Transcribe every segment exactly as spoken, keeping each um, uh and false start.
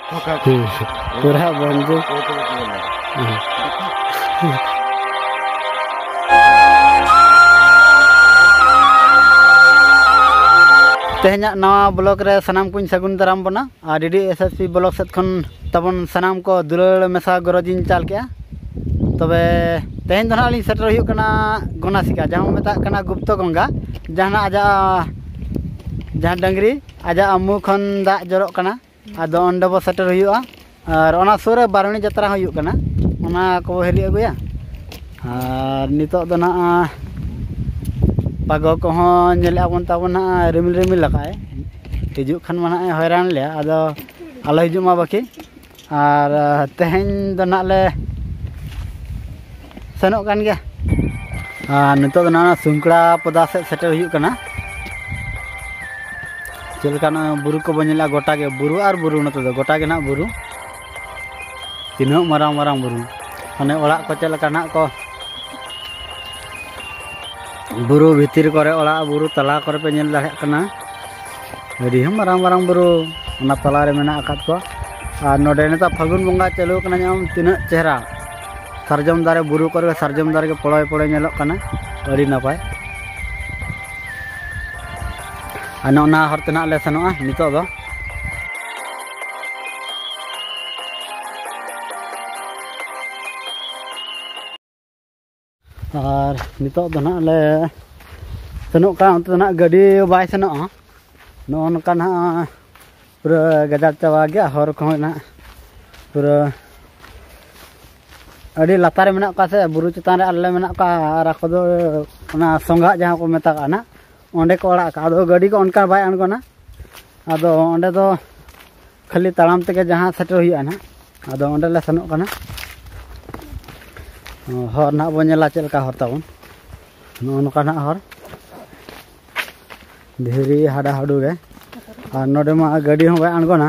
ᱦᱩᱸ᱾ ᱯᱩᱨᱟᱹ ᱵᱚᱱᱫᱩ᱾ ᱦᱩᱸ᱾ ᱛᱮᱦᱮᱧᱟᱜ ᱱᱟᱣᱟ ᱵᱞᱚᱜ ᱨᱮ ᱥᱟᱱᱟᱢ ᱠᱚᱧ ᱥᱟᱹᱜᱩᱱ ᱫᱟᱨᱟᱢ ᱵᱚᱱᱟ᱾ ᱟᱨ D D S S P blog ᱥᱮᱫ ᱠᱷᱚᱱ ᱛᱟᱵᱚᱱ ᱥᱟᱱᱟᱢ ᱠᱚ ᱫᱩᱞᱟᱹᱲ ᱢᱮᱥᱟ ᱜᱚᱨᱚᱡᱽ ᱤᱧ ᱪᱟᱞ ᱠᱮᱜᱼᱟ᱾ ᱛᱚᱵᱮ ᱛᱮᱦᱮᱧ ᱫᱚ ᱱᱟᱦᱟᱜ ᱞᱤᱧ ᱥᱮᱴᱮᱨ ᱦᱩᱭᱩᱜ ᱠᱟᱱᱟ ᱜᱚᱱᱟᱥᱤᱠᱟ, ᱡᱟᱦᱟᱸ ᱵᱚᱱ ᱢᱮᱛᱟᱜ ᱠᱟᱱᱟ ᱜᱩᱯᱛᱚ ᱜᱚᱝᱜᱟ, ᱡᱟᱦᱟᱸ ᱟᱡᱟᱜ, ᱡᱟᱦᱟᱸ ᱰᱟᱹᱝᱨᱤ ᱟᱡᱟᱜ ᱢᱩ ᱠᱷᱚᱱ ᱫᱟᱜ ᱡᱚᱨᱚᱜ ᱠᱟᱱᱟ᱾ ᱟᱫᱚ ᱚᱸᱰᱮ ᱵᱚ ᱥᱮᱴᱮᱨ ᱦᱩᱭᱩᱜᱼᱟ᱾ ᱟᱨ ᱚᱱᱟ ᱥᱩᱨ ᱨᱮ ᱵᱟᱨᱩᱱᱤ ᱡᱟᱛᱨᱟ ᱦᱚᱸ ᱦᱩᱭᱩᱜ ᱠᱟᱱᱟ, ᱚᱱᱟ ᱠᱚᱵᱚ ᱦᱤᱨᱤ ᱟᱹᱜᱩᱭᱟ᱾ ᱟᱨ ᱱᱤᱛᱚᱜ ᱫᱚ ᱱᱟᱦᱟᱜ ᱯᱟᱜᱚ ᱠᱚᱦᱚᱸ ᱧᱮᱞᱮᱫᱼᱟ ᱵᱚᱱ ᱛᱟᱵᱚᱱ ᱱᱟᱦᱟᱜ ᱨᱤᱢᱤᱞ ᱨᱤᱢᱤᱞ ᱟᱠᱟᱫᱼᱟᱭ, ᱦᱤᱡᱩᱜ ᱠᱷᱟᱱ ᱢᱟ ᱱᱟᱦᱟᱜ ᱮ ᱦᱚᱭᱨᱟᱱ ᱞᱮᱭᱟ, ᱟᱫᱚ ᱟᱞᱚ ᱦᱤᱡᱩᱜ ᱢᱟ ᱵᱟᱹᱠᱤ᱾ ᱟᱨ ᱛᱮᱦᱮᱧ ᱫᱚ ᱱᱟᱦᱟᱜ ᱞᱮ ᱥᱮᱱᱚᱜ ᱠᱟᱱ ᱜᱮᱭᱟ᱾ ᱟᱨ ᱱᱤᱛᱚᱜ ᱫᱚ ᱱᱟᱦᱟᱜ ᱥᱩᱝᱠᱲᱟ ᱯᱚᱫᱟ ᱥᱮᱫ ᱥᱮᱴᱮᱨ ᱦᱩᱭᱩᱜ ᱠᱟᱱᱟ᱾ ᱪᱮᱫ ᱞᱮᱠᱟ ᱱᱚᱜᱼᱚᱭ ᱵᱩᱨᱩ ᱠᱚᱵᱚᱱ ᱧᱮᱞᱟ, ᱜᱚᱴᱟ ᱜᱮ ᱵᱩᱨᱩ ᱟᱨ ᱵᱩᱨᱩ, ᱱᱚᱛᱮ ᱫᱚ ᱜᱚᱴᱟ ᱜᱮ ᱱᱟᱦᱟᱜ ᱵᱩᱨᱩ᱾ ᱛᱤᱱᱟᱹᱜ ᱢᱟᱨᱟᱝ ᱢᱟᱨᱟᱝ ᱵᱩᱨᱩ, ᱢᱟᱱᱮ ᱚᱲᱟᱜ ᱠᱚ ᱪᱮᱫ ᱞᱮᱠᱟ ᱱᱟᱦᱟᱜ ᱠᱚ ᱵᱩᱨᱩ ᱵᱷᱤᱛᱤᱨ ᱠᱚᱨᱮ ᱚᱲᱟᱜ, ᱵᱩᱨᱩ ᱛᱟᱞᱟ ᱠᱚᱨᱮ ᱯᱮ ᱧᱮᱞ ᱫᱟᱲᱮᱭᱟᱜ ᱠᱟᱱᱟ᱾ ᱟᱹᱰᱤ ᱦᱚᱸ ᱢᱟᱨᱟᱝ ᱢᱟᱨᱟᱝ ᱵᱩᱨᱩ ᱚᱱᱟ ᱛᱟᱞᱟ ᱨᱮ ᱢᱮᱱᱟᱜ ᱟᱠᱟᱫ ᱠᱚᱣᱟ᱾ ᱟᱨ ᱱᱚᱰᱮ ᱱᱮᱛᱟᱨ ᱯᱷᱟᱹᱜᱩᱱ ᱵᱚᱸᱜᱟ ᱪᱟᱹᱞᱩ ᱠᱟᱱᱟ, ᱧᱮᱞ ᱛᱤᱱᱟᱹᱜ ᱪᱮᱦᱨᱟ ᱥᱟᱨᱡᱚᱢ ᱫᱟᱨᱮ, ᱵᱩᱨᱩ ᱠᱚᱨᱮ ᱥᱟᱨᱡᱚᱢ ᱫᱟᱨᱮ ᱜᱮ ᱯᱚᱲᱚᱭ ᱯᱚᱲᱚᱭ ᱧᱮᱞᱚᱜ ᱠᱟᱱᱟ, ᱟᱹᱰᱤ ᱱᱟᱯᱟᱭ᱾ ᱟᱨ ᱱᱚᱜᱼᱚ ᱱᱟ ᱦᱚᱨ ᱛᱮ ᱱᱟᱦᱟᱜ ᱞᱮ ᱥᱮᱱᱚᱜᱼᱟ ᱱᱤᱛᱚᱜ ᱫᱚ᱾ ᱟᱨ ᱱᱤᱛᱚᱜ ᱫᱚ ᱱᱟᱦᱟᱜ ᱞᱮ ᱥᱮᱱᱚᱜ ᱠᱟᱱᱟ, ᱚᱱᱛᱮ ᱫᱚ ᱱᱟᱦᱟᱜ ᱜᱟᱹᱰᱤ ᱵᱟᱭ ᱥᱮᱱᱚᱜᱼᱟ᱾ ᱱᱚᱜᱼᱚ ᱱᱚᱝᱠᱟ ᱱᱟᱦᱟᱜ ᱯᱩᱨᱟᱹ ᱜᱟᱡᱟᱲ ᱪᱟᱵᱟ ᱜᱮᱭᱟ, ᱦᱚᱨ ᱠᱚᱦᱚᱸ ᱱᱟᱦᱟᱜ ᱯᱩᱨᱟᱹ ᱟᱹᱰᱤ ᱞᱟᱛᱟᱨ ᱨᱮ ᱢᱮᱱᱟᱜ ᱠᱚᱣᱟ ᱥᱮ, ᱵᱩᱨᱩ ᱪᱮᱛᱟᱱ ᱨᱮ ᱟᱞᱮ ᱞᱮ ᱢᱮᱱᱟᱜ ᱠᱚᱣᱟ, ᱟᱨ ᱟᱠᱚ ᱫᱚ ᱚᱱᱟ ᱥᱚᱸᱜᱷᱟᱜ ᱡᱟᱦᱟᱸ ᱠᱚ ᱢᱮᱛᱟᱜ ᱠᱟᱱᱟ, ᱚᱸᱰᱮ ᱠᱚ ᱚᱲᱟᱜ ᱟᱠᱟᱫᱼᱟ᱾ ᱟᱫᱚ ᱜᱟᱹᱰᱤ ᱠᱚ ᱚᱱᱠᱟ ᱵᱟᱭ ᱟᱬᱜᱚᱱᱟ, ᱟᱫᱚ ᱚᱸᱰᱮ ᱫᱚ ᱠᱷᱟᱹᱞᱤ ᱛᱟᱲᱟᱢ ᱛᱮᱜᱮ ᱡᱟᱦᱟᱸ ᱥᱮᱴᱮᱨ ᱦᱩᱭᱩᱜᱼᱟ ᱱᱟᱦᱟᱜ᱾ ᱟᱫᱚ ᱚᱸᱰᱮ ᱞᱮ ᱥᱮᱱᱚᱜ ᱠᱟᱱᱟ᱾ ᱦᱚᱨ ᱱᱟᱦᱟᱜ ᱵᱚᱱ ᱧᱮᱞᱟ ᱪᱮᱫ ᱞᱮᱠᱟ ᱦᱚᱨ ᱛᱟᱵᱚᱱ᱾ ᱱᱚᱜᱼᱚ ᱱᱚᱝᱠᱟ ᱱᱟᱦᱟᱜ ᱦᱚᱨ, ᱫᱷᱤᱨᱤ ᱦᱟᱰᱟ ᱦᱩᱰᱩ ᱜᱮ᱾ ᱟᱨ ᱱᱚᱰᱮ ᱢᱟ ᱜᱟᱹᱰᱤ ᱦᱚᱸ ᱵᱟᱭ ᱟᱬᱜᱚᱱᱟ᱾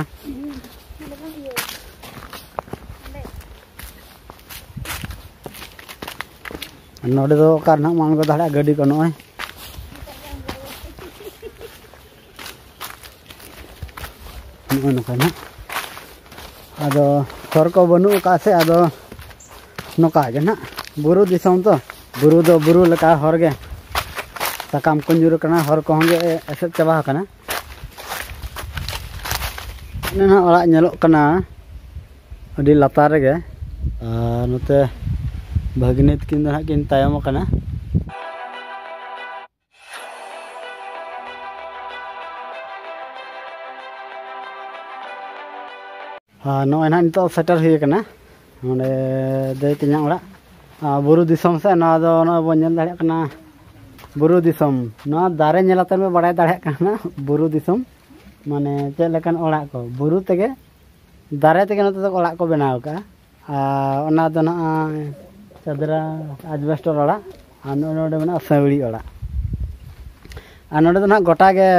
ᱱᱚᱰᱮ ᱫᱚ ᱚᱠᱟ ᱨᱮᱱᱟᱜ ᱢᱟ ᱟᱬᱜᱚ ᱫᱟᱲᱮᱭᱟᱜᱼᱟ ᱜᱟᱹᱰᱤ ᱠᱚ, ᱱᱚᱜᱼᱚᱭ ᱱᱚᱜᱼᱚᱭ ᱱᱚᱝᱠᱟ ᱱᱟᱜ᱾ ᱟᱫᱚ ᱦᱚᱨ ᱠᱚ ᱵᱟᱹᱱᱩᱜ ᱟᱠᱟᱫ ᱥᱮ, ᱟᱫᱚ ᱱᱚᱝᱠᱟ ᱜᱮ ᱱᱟᱦᱟᱜ ᱵᱩᱨᱩ ᱫᱤᱥᱚᱢ ᱛᱚ, ᱵᱩᱨᱩ ᱫᱚ ᱵᱩᱨᱩ ᱞᱮᱠᱟ ᱦᱚᱨ ᱜᱮ, ᱥᱟᱠᱟᱢ ᱠᱚ ᱧᱩᱨ ᱟᱠᱟᱱᱟ, ᱦᱚᱨ ᱠᱚᱦᱚᱸ ᱜᱮ ᱮᱥᱮᱫ ᱪᱟᱵᱟ ᱟᱠᱟᱱᱟ᱾ ᱚᱱᱮ ᱱᱟᱦᱟᱜ ᱚᱲᱟᱜ ᱧᱮᱞᱚᱜ ᱠᱟᱱᱟ ᱟᱹᱰᱤ ᱞᱟᱛᱟᱨ ᱨᱮᱜᱮ, ᱟᱨ ᱱᱚᱛᱮ ᱵᱷᱟᱹᱜᱽᱱᱤ ᱛᱟᱹᱠᱤᱱ ᱫᱚ ᱱᱟᱦᱟᱜ ᱠᱤᱱ ᱛᱟᱭᱚᱢ ᱟᱠᱟᱱᱟ᱾ ᱟᱨ ᱱᱚᱜᱼᱚᱭ ᱱᱟᱦᱟᱜ ᱱᱤᱛᱚᱜ ᱥᱮᱴᱮᱨ ᱦᱩᱭ ᱟᱠᱟᱱᱟ ᱱᱚᱰᱮ ᱫᱟᱹᱭ ᱛᱮᱧᱟᱝ ᱚᱲᱟᱜ, ᱟᱨ ᱵᱩᱨᱩ ᱫᱤᱥᱚᱢ ᱥᱮ᱾ ᱱᱚᱣᱟ ᱫᱚ ᱱᱚᱜᱼᱚᱭ ᱵᱚᱱ ᱧᱮᱞ ᱫᱟᱲᱮᱭᱟᱜ ᱠᱟᱱᱟ ᱵᱩᱨᱩ ᱫᱤᱥᱚᱢ᱾ ᱱᱚᱣᱟ ᱫᱟᱨᱮ ᱧᱮᱞ ᱟᱛᱮ ᱵᱚᱱ ᱵᱟᱲᱟᱭ ᱫᱟᱲᱮᱭᱟᱜ ᱠᱟᱱᱟ ᱵᱩᱨᱩ ᱫᱤᱥᱚᱢ, ᱢᱟᱱᱮ ᱪᱮᱫ ᱞᱮᱠᱟᱱ ᱚᱲᱟᱜ ᱠᱚ, ᱵᱩᱨᱩ ᱛᱮᱜᱮ, ᱫᱟᱨᱮ ᱛᱮᱜᱮ ᱱᱚᱛᱮ ᱫᱚ ᱚᱲᱟᱜ ᱠᱚ ᱵᱮᱱᱟᱣ ᱟᱠᱟᱫᱼᱟ᱾ ᱟᱨ ᱚᱱᱟ ᱫᱚ ᱱᱚᱜᱼᱚᱭ ᱪᱟᱫᱽᱨᱟ, ᱟᱡᱽᱵᱮᱥᱴᱚᱨ ᱚᱲᱟᱜ, ᱟᱨ ᱱᱚᱜᱼᱚᱭ ᱱᱚᱰᱮ ᱢᱮᱱᱟᱜᱼᱟ ᱥᱟᱹᱣᱲᱤ ᱚᱲᱟᱜ᱾ ᱟᱨ ᱱᱚᱰᱮ ᱫᱚ ᱱᱟᱦᱟᱜ ᱜᱚᱴᱟ ᱜᱮ,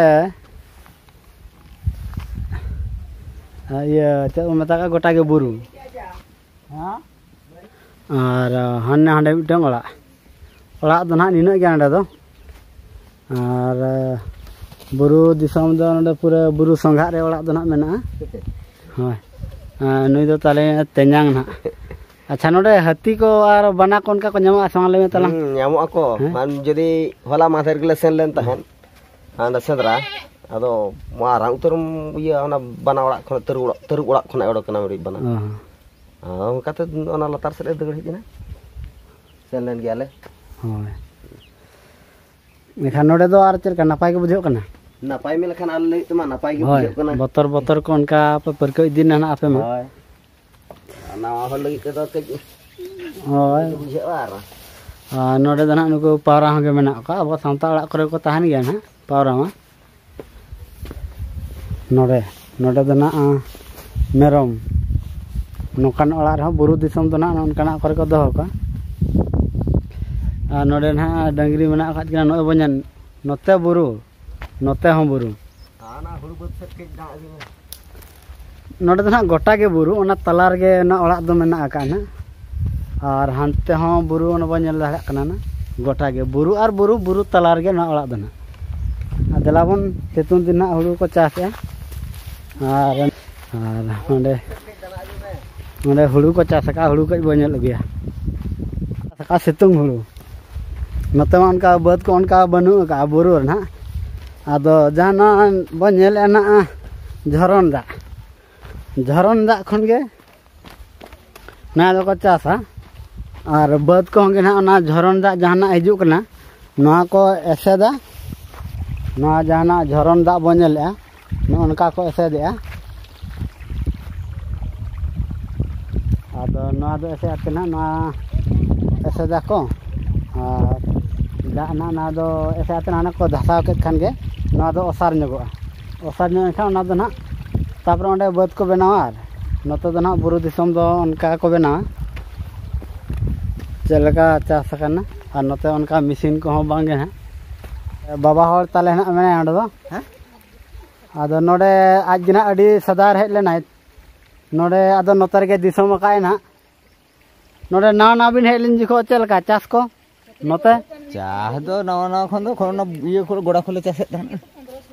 ᱤᱭᱟᱹ, ᱪᱮᱫ ᱠᱚ ᱢᱮᱛᱟᱜᱼᱟ, ᱜᱚᱴᱟ ᱜᱮ ᱵᱩᱨᱩ᱾ ᱟᱨ ᱦᱟᱱᱮ ᱦᱟᱸᱰᱮ ᱢᱤᱫᱴᱟᱝ ᱚᱲᱟᱜ, ᱚᱲᱟᱜ ᱫᱚ ᱱᱟᱦᱟᱜ ᱱᱤᱱᱟᱹᱜ ᱜᱮ ᱦᱟᱸᱰᱮ ᱫᱚ᱾ ᱟᱨ ᱵᱩᱨᱩ ᱫᱤᱥᱚᱢ ᱫᱚ ᱱᱚᱰᱮ ᱯᱩᱨᱟᱹ ᱵᱩᱨᱩ ᱥᱚᱸᱜᱷᱟᱜ ᱨᱮ ᱚᱲᱟᱜ ᱫᱚ ᱱᱟᱦᱟᱜ ᱢᱮᱱᱟᱜᱼᱟ᱾ ᱦᱳᱭ, ᱟᱨ ᱱᱩᱭ ᱫᱚ ᱛᱟᱞᱮ ᱛᱮᱧᱟᱝ ᱱᱟᱦᱟᱜ᱾ ᱟᱪᱪᱷᱟ, ᱱᱚᱰᱮ ᱦᱟᱹᱛᱤ ᱠᱚ ᱟᱨ ᱵᱟᱱᱟ ᱠᱚ ᱚᱱᱠᱟ ᱠᱚ ᱧᱟᱢᱚᱜᱼᱟ ᱥᱮ ᱵᱟᱝ, ᱞᱟᱹᱭ ᱢᱮ ᱛᱟᱞᱟᱝ? ᱦᱩᱸ, ᱧᱟᱢᱚᱜ ᱟᱠᱚ᱾ ᱦᱮᱸ? ᱢᱟᱱ ᱡᱩᱫᱤ ᱦᱚᱞᱟ ᱢᱟᱦᱫᱮᱨ ᱜᱮᱞᱮ ᱥᱮᱱ ᱞᱮᱱ ᱛᱟᱦᱮᱸᱫ ᱦᱟᱸᱰᱮ ᱥᱮᱸᱫᱽᱨᱟ, ᱟᱫᱚ ᱢᱟᱨᱟᱝ ᱩᱛᱟᱹᱨ ᱤᱭᱟᱹ, ᱚᱱᱟ ᱵᱟᱱᱟ ᱚᱲᱟᱜ ᱠᱷᱚᱱ, ᱛᱟᱹᱨᱩᱵ ᱚᱲᱟᱜ, ᱛᱟᱹᱨᱩᱵ ᱚᱲᱟᱜ ᱠᱷᱚᱱᱟᱜ ᱚᱰᱚᱠ ᱮᱱᱟ ᱢᱤᱫᱴᱤᱡ ᱵᱟᱱᱟ᱾ ᱚ᱾ ᱟᱨ ᱚᱱᱠᱟᱛᱮ ᱚᱱᱟ ᱞᱟᱛᱟᱨ ᱥᱮᱫ ᱞᱮ ᱫᱟᱹᱲ ᱦᱮᱡ ᱮᱱᱟ, ᱥᱮᱱ ᱞᱮᱱ ᱜᱮᱭᱟᱞᱮ᱾ ᱦᱳᱭ᱾ ᱮᱱᱠᱷᱟᱱ ᱱᱚᱰᱮ ᱫᱚ ᱟᱨ ᱪᱮᱫ ᱞᱮᱠᱟ, ᱱᱟᱯᱟᱭ ᱜᱮ ᱵᱩᱡᱷᱟᱹᱜ ᱠᱟᱱᱟ? ᱱᱟᱯᱟᱭ ᱢᱮᱱ ᱞᱮᱠᱷᱟᱱ ᱟᱞᱮ ᱞᱟᱹᱜᱤᱫ ᱛᱮᱢᱟ ᱱᱟᱯᱟᱭ ᱜᱮ ᱦᱳᱭ, ᱵᱩᱡᱷᱟᱹᱜ ᱠᱟᱱᱟ᱾ ᱵᱚᱛᱚᱨ ᱵᱚᱛᱚᱨ ᱠᱚ ᱚᱱᱠᱟ ᱯᱮ ᱯᱟᱹᱨᱠᱟᱹᱣ ᱤᱫᱤ ᱱᱟᱦᱟᱜ ᱟᱯᱮ ᱢᱟ᱾ ᱦᱳᱭ᱾ ᱟᱨ ᱱᱟᱣᱟ ᱦᱚᱲ ᱞᱟᱹᱜᱤᱫ ᱛᱮᱫᱚ ᱠᱟᱹᱡ ᱦᱳᱭ᱾ ᱵᱩᱡᱷᱟᱹᱜᱼᱟ ᱟᱨ᱾ ᱟᱨ ᱱᱚᱰᱮ ᱫᱚ ᱱᱟᱦᱟᱜ ᱱᱩᱠᱩ ᱯᱟᱣᱨᱟ ᱦᱚᱸ ᱜᱮ ᱢᱮᱱᱟᱜ ᱠᱚᱣᱟ᱾ ᱟᱵᱚ ᱥᱟᱱᱛᱟᱲ ᱚᱲᱟᱜ ᱠᱚᱨᱮ ᱠᱚ ᱛᱟᱦᱮᱱ ᱜᱮᱭᱟ ᱱᱟᱦᱟᱜ ᱯᱟᱣᱨᱟ ᱢᱟ᱾ ᱱᱚᱰᱮ, ᱱᱚᱰᱮ ᱫᱚ ᱱᱟᱦᱟᱜ, ᱟᱸ, ᱢᱮᱨᱚᱢ, ᱱᱚᱝᱠᱟᱱ ᱚᱲᱟᱜ ᱨᱮᱦᱚᱸ ᱵᱩᱨᱩ ᱫᱤᱥᱚᱢ ᱫᱚ ᱱᱟᱦᱟᱜ ᱱᱚᱝᱠᱟᱱᱟᱜ ᱠᱚᱨᱮ ᱠᱚ ᱫᱚᱦᱚ ᱠᱚᱣᱟ᱾ ᱟᱨ ᱱᱚᱰᱮ ᱱᱟᱦᱟᱜ ᱰᱟᱹᱝᱨᱤ ᱢᱮᱱᱟᱜ ᱟᱠᱟᱫ ᱠᱤᱱᱟ, ᱱᱚᱜᱼᱚᱭ ᱵᱚᱱ ᱧᱮᱞ, ᱱᱚᱛᱮ ᱵᱩᱨᱩ, ᱱᱚᱛᱮ ᱦᱚᱸ ᱵᱩᱨᱩ᱾ ᱦᱟᱱᱟ ᱦᱩᱲᱩ ᱵᱟᱹᱫᱽ ᱥᱮᱫ ᱠᱟᱹᱡ ᱫᱟᱜ ᱤᱫᱤ ᱢᱮ᱾ ᱱᱚᱰᱮ ᱫᱚ ᱱᱟᱦᱟᱜ ᱜᱚᱴᱟ ᱜᱮ ᱵᱩᱨᱩ, ᱚᱱᱟ ᱛᱟᱞᱟ ᱨᱮᱜᱮ ᱚᱱᱟ ᱚᱲᱟᱜ ᱫᱚ ᱢᱮᱱᱟᱜ ᱟᱠᱟᱫᱼᱟ ᱱᱟᱦᱟᱜ᱾ ᱟᱨ ᱦᱟᱱᱛᱮ ᱦᱚᱸ ᱵᱩᱨᱩ, ᱚᱱᱟ ᱵᱚᱱ ᱧᱮᱞ ᱫᱟᱲᱮᱭᱟᱜ ᱠᱟᱱᱟ ᱱᱟᱦᱟᱜ, ᱜᱚᱴᱟ ᱜᱮ ᱵᱩᱨᱩ ᱟᱨ ᱵᱩᱨᱩ, ᱵᱩᱨᱩ ᱛᱟᱞᱟ ᱨᱮᱜᱮ ᱱᱚᱣᱟ ᱚᱲᱟᱜ ᱫᱚ ᱱᱟᱦᱟᱜ᱾ ᱟᱨ ᱫᱮᱞᱟ ᱵᱚᱱ, ᱥᱤᱛᱩᱝ ᱫᱤᱱ ᱱᱟᱦᱟᱜ ᱦᱩᱲᱩ ᱠᱚ ᱪᱟᱥᱮᱜᱼᱟ᱾ ᱟᱨ, ᱟᱨ ᱚᱸᱰᱮ ᱱᱚᱰᱮ ᱦᱩᱲᱩ ᱠᱚ ᱪᱟᱥ ᱟᱠᱟᱫ, ᱦᱩᱲᱩ ᱠᱟᱹᱡ ᱵᱚᱱ ᱧᱮᱞ ᱟᱹᱜᱩᱭᱟ᱾ ᱪᱟᱥ ᱟᱠᱟᱫ ᱥᱤᱛᱩᱝ ᱦᱩᱲᱩ᱾ ᱱᱚᱛᱮ ᱢᱟ ᱚᱱᱠᱟ ᱵᱟᱹᱫᱽ ᱠᱚ ᱚᱱᱠᱟ ᱵᱟᱹᱱᱩᱜ ᱟᱠᱟᱫᱼᱟ ᱵᱩᱨᱩ ᱨᱮ ᱱᱟᱦᱟᱜ᱾ ᱟᱫᱚ ᱡᱟᱦᱟᱱᱟᱜ ᱵᱚᱱ ᱧᱮᱞᱮᱫᱼᱟ ᱱᱟᱦᱟᱜ, ᱡᱷᱚᱨᱚᱱ ᱫᱟᱜ, ᱡᱷᱚᱨᱚᱱ ᱫᱟᱜ ᱠᱷᱚᱱ ᱜᱮ ᱱᱚᱣᱟ ᱫᱚᱠᱚ ᱪᱟᱥᱟ᱾ ᱟᱨ ᱵᱟᱹᱫᱽ ᱠᱚᱦᱚᱸ ᱜᱮ ᱱᱟᱦᱟᱜ ᱚᱱᱟ ᱡᱷᱚᱨᱚᱱ ᱫᱟᱜ ᱡᱟᱦᱟᱱᱟᱜ ᱦᱤᱡᱩᱜ ᱠᱟᱱᱟ, ᱱᱚᱣᱟ ᱠᱚ ᱮᱥᱮᱫᱟ᱾ ᱱᱚᱣᱟ ᱡᱟᱦᱟᱱᱟᱜ ᱡᱷᱚᱨᱚᱱ ᱫᱟᱜ ᱵᱚᱱ ᱧᱮᱞᱮᱫᱼᱟ, ᱱᱚᱜᱼᱚ ᱱᱚᱝᱠᱟ ᱠᱚ ᱮᱥᱮᱫᱮᱜᱼᱟ᱾ ᱟᱫᱚ ᱱᱚᱣᱟ ᱫᱚ ᱮᱥᱮᱫ ᱟᱛᱮ ᱱᱟᱦᱟᱜ ᱱᱚᱣᱟ ᱮᱥᱮᱫᱟᱠᱚ᱾ ᱟᱨ ᱫᱟᱜ ᱱᱟᱦᱟᱜ ᱱᱚᱣᱟ ᱫᱚ ᱮᱥᱮᱫ ᱟᱛᱮ ᱦᱟᱱᱮ ᱠᱚ ᱫᱷᱟᱥᱟᱣ ᱠᱮᱫ ᱠᱷᱟᱱ ᱜᱮ ᱱᱚᱣᱟ ᱫᱚ ᱚᱥᱟᱨ ᱧᱚᱜᱚᱜᱼᱟ᱾ ᱚᱥᱟᱨ ᱧᱚᱜ ᱮᱱᱠᱷᱟᱱ ᱚᱱᱟ ᱫᱚ ᱱᱟᱦᱟᱜ ᱛᱟᱨᱯᱚᱨᱮ ᱚᱸᱰᱮ ᱵᱟᱹᱫᱽ ᱠᱚ ᱵᱮᱱᱟᱣᱟ᱾ ᱟᱨ ᱱᱚᱛᱮ ᱫᱚ ᱱᱟᱦᱟᱜ ᱵᱩᱨᱩ ᱫᱤᱥᱚᱢ ᱫᱚ ᱚᱱᱠᱟ ᱠᱚ ᱵᱮᱱᱟᱣᱟ, ᱪᱮᱫ ᱞᱮᱠᱟ ᱪᱟᱥ ᱟᱠᱟᱱᱟ᱾ ᱟᱨ ᱱᱚᱛᱮ ᱚᱱᱠᱟ ᱢᱮᱥᱤᱱ ᱠᱚᱦᱚᱸ ᱵᱟᱝ ᱜᱮ ᱱᱟᱦᱟᱜ᱾ ᱵᱟᱵᱟ ᱦᱚᱲ ᱛᱟᱞᱮ ᱱᱟᱦᱟᱜ ᱢᱮᱱᱟᱭᱟ ᱚᱸᱰᱮ ᱫᱚ᱾ ᱦᱮᱸ? ᱟᱫᱚ ᱱᱚᱰᱮ ᱟᱡ ᱜᱮ ᱱᱟᱦᱟᱜ ᱟᱹᱰᱤ ᱥᱮᱫᱟᱭ ᱦᱮᱡ ᱞᱮᱱᱟᱭ ᱱᱚᱰᱮ, ᱟᱫᱚ ᱱᱚᱛᱮ ᱨᱮᱜᱮ ᱫᱤᱥᱚᱢ ᱟᱠᱟᱫ ᱱᱟᱦᱟᱜ᱾ ᱱᱚᱰᱮ ᱱᱟᱣᱟ ᱱᱟᱣᱟ ᱵᱤᱱ ᱦᱮᱡ ᱞᱮᱱ ᱡᱚᱠᱷᱚᱱ ᱪᱮᱫ ᱞᱮᱠᱟ ᱪᱟᱥ ᱠᱚ ᱱᱚᱛᱮ? ᱪᱟᱥ ᱫᱚ ᱱᱟᱣᱟ ᱱᱟᱣᱟ ᱠᱷᱚᱱ ᱫᱚ ᱠᱷᱚᱱ ᱚᱱᱟ ᱤᱭᱟᱹ ᱠᱚᱨᱮ ᱜᱚᱰᱟ ᱠᱚᱞᱮ ᱪᱟᱥᱮᱫ ᱛᱟᱦᱮᱸᱫ᱾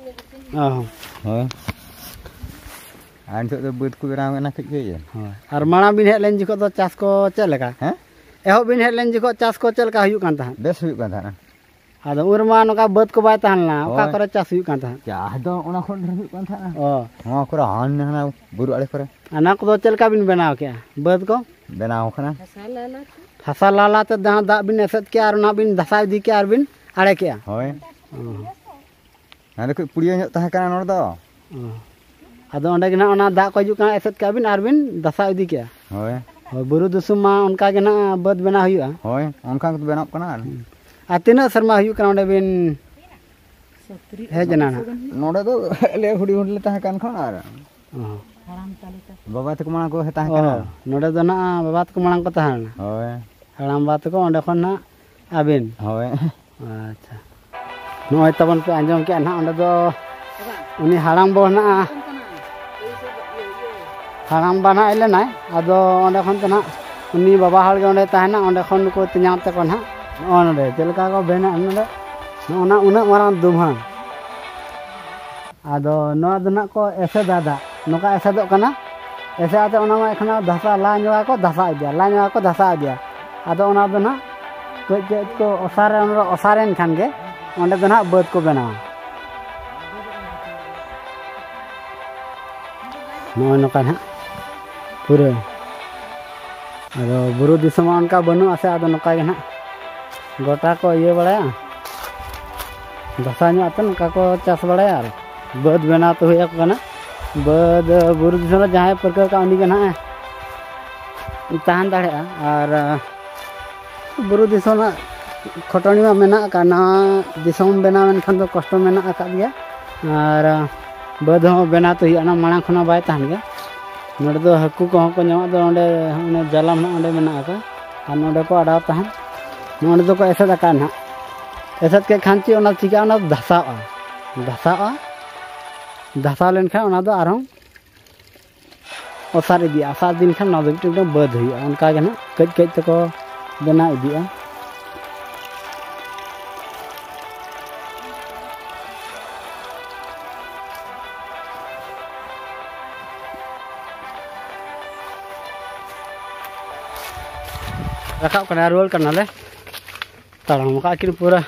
ᱚ ᱦᱚᱸ᱾ ᱦᱳᱭ᱾ ᱟᱨ ᱱᱤᱛᱚᱜ ᱫᱚ ᱵᱟᱹᱫᱽ ᱠᱚ ᱵᱮᱱᱟᱣ ᱮᱱᱟ ᱠᱟᱹᱡ ᱠᱟᱹᱡ᱾ ᱦᱳᱭ᱾ ᱟᱨ ᱢᱟᱲᱟᱝ ᱵᱤᱱ ᱦᱮᱡ ᱞᱮᱱ ᱡᱚᱠᱷᱚᱱ ᱫᱚ ᱪᱟᱥ ᱠᱚ ᱪᱮᱫ ᱞᱮᱠᱟ? ᱦᱮᱸ? ᱮᱦᱚᱵ ᱵᱤᱱ ᱦᱮᱡ ᱞᱮᱱ ᱡᱚᱠᱷᱚᱱ ᱪᱟᱥ ᱠᱚ ᱪᱮᱫ ᱞᱮᱠᱟ ᱦᱩᱭᱩᱜ ᱠᱟᱱ ᱛᱟᱦᱮᱸᱫ? ᱵᱮᱥ ᱦᱩᱭᱩᱜ ᱠᱟᱱ ᱛᱟᱦᱮᱸᱫ᱾ ᱟᱫᱚ ᱩᱱ ᱨᱮᱢᱟ ᱱᱚᱝᱠᱟ ᱵᱟᱹᱫᱽ ᱠᱚ ᱵᱟᱭ ᱛᱟᱦᱮᱸ ᱞᱮᱱᱟ, ᱚᱠᱟ ᱦᱳᱭ᱾ ᱠᱚᱨᱮ ᱪᱟᱥ ᱦᱩᱭᱩᱜ ᱠᱟᱱ ᱛᱟᱦᱮᱸᱫ? ᱪᱟᱥ ᱫᱚ ᱚᱱᱟ ᱠᱷᱚᱱ ᱰᱷᱮᱨ ᱦᱩᱭᱩᱜ ᱠᱟᱱ ᱛᱟᱦᱮᱸᱫ᱾ ᱚ᱾ ᱱᱚᱣᱟ ᱠᱚᱨᱮ ᱦᱟᱱ ᱦᱟᱱᱟ ᱵᱩᱨᱩ ᱟᱲᱮ ᱠᱚᱨᱮ᱾ ᱚᱱᱟ ᱠᱚᱫᱚ ᱪᱮᱫ ᱞᱮᱠᱟ ᱵᱤᱱ ᱵᱮᱱᱟᱣ ᱠᱮᱜᱼᱟ ᱵᱟᱹᱫᱽ ᱠᱚ? ᱵᱮᱱᱟᱣ ᱠᱟᱱᱟ᱾ ᱦᱟᱥᱟ ᱞᱟᱞᱟ ᱛᱮ ᱡᱟᱦᱟᱸ ᱫᱟᱜ ᱵᱤᱱ ᱮᱥᱮᱫ ᱠᱮᱜᱼᱟ ᱟᱨ ᱚᱱᱟ ᱵᱤᱱ ᱫᱷᱟᱥᱟᱣ ᱤᱫᱤ ᱠᱮᱜᱼᱟ ᱟᱨ ᱵᱤᱱ ᱟᱲᱮ ᱠᱮᱜᱼᱟ? ᱦᱳᱭ᱾ ᱚ᱾ ᱱᱚᱰᱮ ᱠᱷᱚᱡ ᱯᱩᱲᱤᱭᱟᱹ ᱧᱚᱜ ᱛᱟᱦᱮᱸ ᱠᱟᱱᱟ ᱱᱚᱰᱮ ᱫᱚ᱾ ᱚ᱾ ᱟᱫᱚ ᱚᱸᱰᱮ ᱜᱮ ᱱᱟᱦᱟᱜ ᱚᱱᱟ ᱫᱟᱜ ᱠᱚ ᱦᱤᱡᱩᱜ ᱠᱟᱱᱟ, ᱮᱥᱮᱫ ᱠᱟᱜᱼᱟ ᱵᱤᱱ ᱟᱨ ᱵᱤᱱ ᱫᱷᱟᱥᱟᱣ ᱤᱫᱤ ᱠᱮᱜᱼᱟ? ᱦᱳᱭ᱾ ᱦᱳᱭ, ᱵᱩᱨᱩ ᱫᱤᱥᱚᱢ ᱢᱟ ᱚᱱᱠᱟ ᱜᱮ ᱱᱟᱦᱟᱜ ᱵᱟᱹᱫᱽ ᱵᱮᱱᱟᱣ ᱦᱩᱭᱩᱜᱼᱟ᱾ ᱦᱳᱭ, ᱚᱱᱠᱟ ᱜᱮ ᱵᱮᱱᱟᱣ ᱠᱟᱱᱟ ᱟᱨ᱾ ᱦᱩᱸ᱾ ᱟᱨ ᱛᱤᱱᱟᱹᱜ ᱥᱮᱨᱢᱟ ᱦᱩᱭᱩᱜ ᱠᱟᱱᱟ ᱚᱸᱰᱮ ᱵᱤᱱ ᱦᱮᱡ ᱮᱱᱟ ᱱᱟᱦᱟᱜ? ᱱᱚᱰᱮ ᱫᱚ ᱟᱞᱮ ᱦᱩᱰᱤᱧ ᱦᱩᱰᱤᱧ ᱞᱮ ᱛᱟᱦᱮᱸ ᱠᱟᱱ ᱠᱷᱚᱱ ᱟᱨ ᱚ᱾ ᱵᱟᱵᱟ ᱛᱟᱠᱚ ᱢᱟᱲᱟᱝ ᱠᱚ ᱛᱟᱦᱮᱸ ᱚ, ᱠᱟᱱᱟ᱾ ᱱᱚᱰᱮ ᱫᱚ ᱱᱟᱦᱟᱜ ᱵᱟᱵᱟ ᱛᱟᱠᱚ ᱢᱟᱲᱟᱝ ᱠᱚ ᱛᱟᱦᱮᱸ ᱞᱮᱱᱟ? ᱦᱳᱭ᱾ ᱦᱟᱲᱟᱢ ᱵᱟ ᱛᱟᱠᱚ ᱚᱸᱰᱮ ᱠᱷᱚᱱ ᱱᱟᱦᱟᱜ ᱟᱹᱵᱤᱱ? ᱦᱳᱭ᱾ ᱟᱪᱪᱷᱟ᱾ ᱱᱚᱜᱼᱚᱭ ᱛᱟᱵᱚᱱ ᱯᱮ ᱟᱸᱡᱚᱢ ᱠᱮᱜᱼᱟ ᱱᱟᱦᱟᱜ, ᱚᱸᱰᱮ ᱫᱚ ᱩᱱᱤ ᱦᱟᱲᱟᱢ ᱵᱟ ᱱᱟᱦᱟᱜ, ᱦᱟᱲᱟᱢ ᱵᱟ ᱱᱟᱦᱟᱜ ᱦᱮᱡ ᱞᱮᱱᱟᱭ, ᱟᱫᱚ ᱚᱸᱰᱮ ᱠᱷᱚᱱ ᱫᱚ ᱱᱟᱦᱟᱜ ᱩᱱᱤ ᱵᱟᱵᱟ ᱦᱚᱲ ᱜᱮ ᱚᱸᱰᱮ ᱛᱟᱦᱮᱱᱟ, ᱚᱸᱰᱮ ᱠᱷᱚᱱ ᱱᱩᱠᱩ ᱛᱮᱧᱟᱝ ᱛᱟᱠᱚ ᱱᱟᱦᱟᱜ ᱱᱚᱜᱼᱚ ᱱᱚᱰᱮ ᱪᱮᱫ ᱞᱮᱠᱟ ᱠᱚ ᱵᱮᱱᱟᱣ ᱱᱚᱰᱮ, ᱱᱚᱜᱼᱚ ᱱᱟ ᱩᱱᱟᱹᱜ ᱢᱟᱨᱟᱝ ᱫᱩᱢᱦᱟᱹ᱾ ᱟᱫᱚ ᱱᱚᱣᱟ ᱫᱚ ᱱᱟᱦᱟᱜ ᱠᱚ ᱮᱥᱮᱫᱟ, ᱫᱟᱜ ᱱᱚᱝᱠᱟ ᱮᱥᱮᱫᱚᱜ ᱠᱟᱱᱟ᱾ ᱮᱥᱮ ᱟᱫᱚ ᱚᱱᱟ ᱢᱟ ᱮᱠᱷᱚᱱ ᱫᱷᱟᱥᱟ ᱞᱟ ᱧᱚᱜᱟ ᱠᱚ, ᱫᱷᱟᱥᱟ ᱤᱫᱤᱭᱟ, ᱞᱟ ᱧᱚᱜᱟ ᱠᱚ, ᱫᱷᱟᱥᱟ ᱤᱫᱤᱭᱟ᱾ ᱟᱫᱚ ᱚᱱᱟ ᱫᱚ ᱱᱟᱦᱟᱜ ᱠᱟᱹᱡ ᱠᱟᱹᱡ ᱠᱚ ᱚᱥᱟᱨ, ᱚᱱᱟ ᱚᱥᱟᱨᱮᱱ ᱠᱷᱟᱱ ᱜᱮ ᱚᱸᱰᱮ ᱫᱚ ᱱᱟᱦᱟᱜ ᱵᱟᱹᱫᱽ ᱠᱚ ᱵᱮᱱᱟᱣᱟ᱾ ᱱᱚᱜᱼᱚᱭ ᱱᱚᱝᱠᱟ ᱱᱟᱦᱟᱜ ᱯᱩᱨᱟᱹ᱾ ᱟᱫᱚ ᱵᱩᱨᱩ ᱫᱤᱥᱚᱢ ᱢᱟ ᱚᱱᱠᱟ ᱵᱟᱹᱱᱩᱜᱼᱟ ᱥᱮ, ᱟᱫᱚ ᱱᱚᱝᱠᱟ ᱜᱮ ᱱᱟᱦᱟᱜ ᱜᱚᱴᱟ ᱠᱚ ᱤᱭᱟᱹ ᱵᱟᱲᱟᱭᱟ, ᱫᱷᱟᱥᱟ ᱧᱚᱜ ᱟᱛᱮ ᱱᱚᱝᱠᱟ ᱠᱚ ᱪᱟᱥ ᱵᱟᱲᱟᱭᱟ᱾ ᱟᱨ ᱵᱟᱹᱫᱽ ᱵᱮᱱᱟᱣ ᱛᱮ ᱦᱩᱭ ᱟᱠᱚ ᱠᱟᱱᱟ᱾ ᱵᱟᱹᱫᱽ, ᱵᱩᱨᱩ ᱫᱤᱥᱚᱢ ᱨᱮ ᱡᱟᱦᱟᱸᱭ ᱯᱟᱹᱨᱠᱟᱹᱣ ᱠᱟᱜ, ᱩᱱᱤ ᱜᱮ ᱱᱟᱦᱟᱜ ᱮ ᱛᱟᱦᱮᱱ ᱫᱟᱲᱮᱭᱟᱜᱼᱟ᱾ ᱟᱨ ᱵᱩᱨᱩ ᱫᱤᱥᱚᱢ ᱨᱮᱱᱟᱜ ᱠᱷᱚᱴᱚᱱᱤ ᱢᱟ ᱢᱮᱱᱟᱜ ᱟᱠᱟᱫ, ᱱᱟᱣᱟ ᱫᱤᱥᱚᱢ ᱵᱮᱱᱟᱣ ᱮᱱ ᱠᱷᱟᱱ ᱫᱚ ᱠᱚᱥᱴᱚ ᱢᱮᱱᱟᱜ ᱟᱠᱟᱫ ᱜᱮᱭᱟ᱾ ᱟᱨ ᱵᱟᱹᱫᱽ ᱦᱚᱸ ᱵᱮᱱᱟᱣ ᱛᱮ ᱦᱩᱭᱩᱜᱼᱟ, ᱚᱱᱟ ᱢᱟᱲᱟᱝ ᱠᱷᱚᱱᱟᱜ ᱵᱟᱭ ᱛᱟᱦᱮᱱ ᱜᱮᱭᱟ᱾ ᱱᱚᱰᱮ ᱫᱚ ᱦᱟᱹᱠᱩ ᱠᱚᱦᱚᱸ ᱠᱚ ᱧᱟᱢᱚᱜ ᱫᱚ, ᱚᱸᱰᱮ ᱚᱱᱮ ᱡᱟᱞᱟᱢ ᱦᱚᱸ ᱚᱸᱰᱮ ᱢᱮᱱᱟᱜ ᱟᱠᱟᱫ, ᱟᱨ ᱱᱚᱰᱮ ᱠᱚ ᱚᱰᱟᱣ ᱛᱟᱦᱮᱱ᱾ ᱱᱚᱰᱮ ᱫᱚᱠᱚ ᱮᱥᱮᱫ ᱟᱠᱟᱫ ᱱᱟᱦᱟᱜ᱾ ᱮᱥᱮᱫ ᱠᱮᱫ ᱠᱷᱟᱱ ᱪᱮᱫ ᱚᱱᱟ ᱪᱤᱠᱟᱹᱜᱼᱟ? ᱚᱱᱟ ᱫᱚ ᱫᱷᱟᱥᱟᱜᱼᱟ, ᱫᱷᱟᱥᱟᱜᱼᱟ᱾ ᱫᱷᱟᱥᱟᱣ ᱞᱮᱱᱠᱷᱟᱱ ᱚᱱᱟ ᱫᱚ ᱟᱨᱦᱚᱸ ᱚᱥᱟᱨ ᱤᱫᱤᱜᱼᱟ᱾ ᱚᱥᱟᱨ ᱤᱫᱤ ᱞᱮᱱᱠᱷᱟᱱ ᱱᱚᱣᱟ ᱫᱚ ᱢᱤᱫᱴᱮᱱ, ᱢᱤᱫᱴᱮᱱ ᱵᱟᱹᱫᱽ ᱦᱩᱭᱩᱜᱼᱟ᱾ ᱚᱱᱠᱟ ᱜᱮ ᱱᱟᱦᱟᱜ ᱠᱟᱹᱡ ᱠᱟᱹᱡ ᱛᱮᱠᱚ ᱵᱮᱱᱟᱣ ᱤᱫᱤᱜᱼᱟ᱾ ᱨᱟᱠᱟᱵ ᱠᱟᱱᱟ, ᱨᱩᱣᱟᱹᱲ ᱠᱟᱱᱟᱞᱮ᱾ ᱛᱟᱲᱟᱢ ᱠᱟᱜ ᱠᱤᱱ ᱯᱩᱨᱟᱹ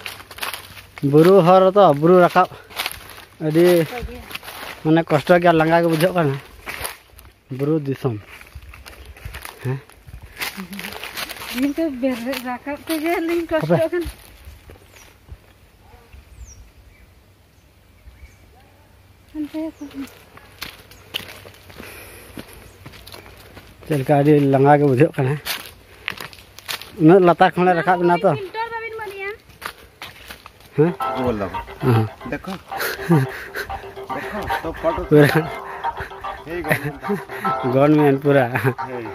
ᱵᱩᱨᱩ ᱦᱚᱨ ᱛᱚ, ᱵᱩᱨᱩ ᱨᱟᱠᱟᱵ ᱟᱹᱰᱤ ᱢᱟᱱᱮ ᱠᱚᱥᱴᱚ ᱜᱮᱭᱟ, ᱞᱟᱸᱜᱟ ᱜᱮ ᱵᱩᱡᱷᱟᱹᱜ ᱠᱟᱱᱟ᱾ ᱵᱩᱨᱩ ᱫᱤᱥᱚᱢ᱾ ᱦᱮᱸ? ᱤᱧ ᱫᱚ ᱵᱮᱨᱮᱫ ᱨᱟᱠᱟᱵ ᱛᱮᱜᱮ ᱞᱤᱧ ᱠᱚᱥᱴᱚᱜ ᱠᱟᱱᱟ᱾ ᱦᱟᱱᱛᱮ ᱠᱷᱚᱱ᱾ ᱪᱮᱫ ᱞᱮᱠᱟ ᱟᱹᱰᱤ ᱞᱟᱸᱜᱟ ᱜᱮ ᱵᱩᱡᱷᱟᱹᱜ ᱠᱟᱱᱟ, ᱩᱱᱟᱹᱜ ᱞᱟᱛᱟᱨ ᱠᱷᱚᱱᱞᱮ ᱨᱟᱠᱟᱵ ᱮᱱᱟ ᱛᱚ᱾ ᱯᱷᱤᱞᱴᱟᱨ ᱵᱟᱵᱤᱱ ᱮᱢᱟᱫᱤᱧᱟ? ᱦᱮᱸ? ᱵᱚᱞ ᱫᱚ᱾ ᱦᱮᱸ᱾ ᱫᱮᱠᱷᱚ᱾ ᱫᱮᱠᱷᱚ, ᱛᱚ ᱯᱷᱳᱴᱳ᱾ ᱯᱩᱨᱟᱹ ᱮᱭ ᱜᱚᱱᱢᱮᱱ᱾ ᱜᱚᱱᱢᱮᱱ ᱯᱩᱨᱟ᱾ ᱮᱭ᱾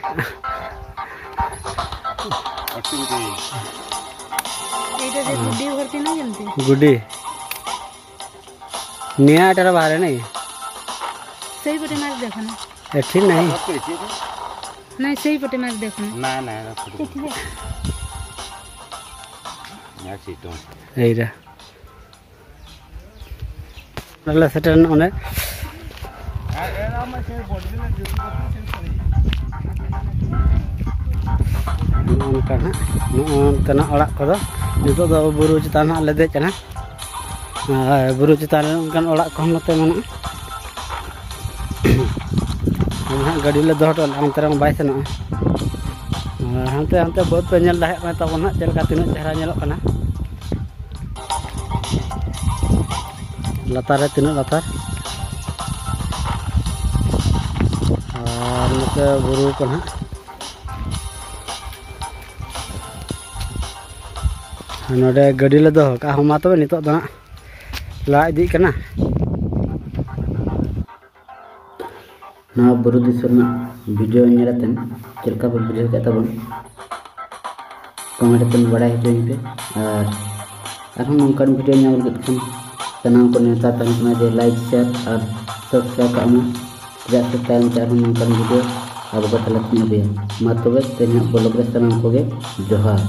ᱚᱥᱩᱵᱤᱫᱷᱟ ᱮᱭ᱾ এইটা যে গুড্ডি ভর্তি না জানতে? গুড্ডি। নিয়া এটার বাহারে নেই। সেইপটে মার দেখো না। এ, ঠিক নাই। नहीं, সেইপটে মার দেখো না। না, না, এরা ফটো। ঠিক আছে। না, ঠিক তো। এইটা। ᱟᱞᱮ ᱥᱮᱴᱮᱨ ᱮᱱᱟ ᱚᱱᱮ᱾ ᱱᱚᱜᱼᱚ ᱱᱚᱝᱠᱟ ᱱᱟᱦᱟᱜ ᱱᱚᱜᱼᱚ ᱱᱚᱛᱮᱱᱟᱜ ᱚᱲᱟᱜ ᱠᱚᱫᱚ᱾ ᱱᱤᱛᱚᱜ ᱫᱚ ᱵᱩᱨᱩ ᱪᱮᱛᱟᱱ ᱱᱟᱦᱟᱜ ᱞᱮ ᱫᱮᱡ ᱮᱱᱟ᱾ ᱟᱨ ᱵᱩᱨᱩ ᱪᱮᱛᱟᱱ ᱨᱮ ᱚᱱᱠᱟᱱ ᱚᱲᱟᱜ ᱠᱚᱦᱚᱸ ᱱᱚᱛᱮ ᱢᱮᱱᱟᱜᱼᱟ᱾ ᱟᱫᱚ ᱱᱟᱦᱟᱜ ᱜᱟᱹᱰᱤ ᱞᱮ ᱫᱚᱦᱚ ᱦᱚᱴᱚ ᱞᱮᱫᱼᱟ, ᱚᱱᱛᱮ ᱨᱮᱢᱟ ᱵᱟᱭ ᱥᱮᱱᱚᱜᱼᱟ᱾ ᱟᱨ ᱦᱟᱱᱛᱮ ᱦᱟᱱᱛᱮ ᱵᱟᱹᱫᱽ ᱯᱮ ᱧᱮᱞ ᱫᱟᱲᱮᱭᱟᱜ ᱠᱟᱱᱟ ᱛᱟᱵᱚᱱ ᱱᱟᱦᱟᱜ, ᱪᱮᱫ ᱞᱮᱠᱟ ᱛᱤᱱᱟᱹᱜ ᱪᱮᱦᱨᱟ ᱧᱮᱞᱚᱜ ᱠᱟᱱᱟ᱾ ᱞᱟᱛᱟᱨ ᱨᱮ ᱛᱤᱱᱟᱹᱜ ᱞᱟᱛᱟᱨ᱾ ᱟᱨ ᱱᱚᱛᱮ ᱵᱩᱨᱩ ᱠᱚ ᱱᱟᱦᱟᱜ᱾ ᱟᱨ ᱱᱚᱰᱮ ᱜᱟᱹᱰᱤ ᱞᱮ ᱫᱚᱦᱚ ᱠᱟᱜᱼᱟ᱾ ᱦᱚᱸ, ᱢᱟ ᱛᱚᱵᱮ ᱱᱤᱛᱚᱜ ᱫᱚ ᱱᱟᱦᱟᱜ ᱞᱟ ᱤᱫᱤᱜ ᱠᱟᱱᱟ᱾ ᱱᱚᱣᱟ ᱵᱩᱨᱩ ᱫᱤᱥᱚᱢ ᱨᱮᱱᱟᱜ ᱵᱷᱤᱰᱤᱭᱳ ᱧᱮᱞ ᱠᱟᱛᱮ ᱪᱮᱫ ᱞᱮᱠᱟ ᱯᱮ ᱵᱩᱡᱷᱟᱹᱣ ᱠᱮᱫ ᱛᱟᱵᱚᱱ, ᱠᱚᱢᱮᱱᱴ ᱠᱟᱛᱮ ᱵᱟᱲᱟᱭ ᱦᱚᱪᱚᱧ ᱯᱮ᱾ ᱟᱨ ᱟᱨᱦᱚᱸ ᱱᱚᱝᱠᱟᱱ ᱵᱷᱤᱰᱤᱭᱳ ᱧᱟᱢ ᱞᱟᱹᱜᱤᱫ ᱠᱷᱟᱱ ᱥᱟᱱᱟᱢ ᱠᱚ ᱱᱮᱣᱛᱟ ᱛᱟᱦᱮᱱ ᱠᱟᱱᱟ ᱡᱮ ᱞᱟᱭᱤᱠ, ᱥᱮᱭᱟᱨ ᱟᱨ ᱥᱟᱵᱥᱠᱨᱟᱭᱤᱵ ᱠᱟᱜ ᱢᱟ᱾ ᱪᱮᱫᱟᱜ ᱥᱮ ᱛᱟᱭᱚᱢ ᱛᱮ ᱟᱨᱦᱚᱸ ᱱᱚᱝᱠᱟᱱ ᱵᱷᱤᱰᱤᱭᱳ ᱟᱵᱚ ᱠᱚ ᱛᱟᱞᱟ ᱛᱮᱧ ᱟᱹᱜᱩᱭᱟ᱾ ᱢᱟ ᱛᱚᱵᱮ ᱛᱮᱦᱮᱧᱟᱜ ᱵᱞᱚᱜ ᱨᱮ ᱥᱟᱱᱟᱢ ᱠᱚᱜᱮ ᱡᱚᱦᱟᱨ᱾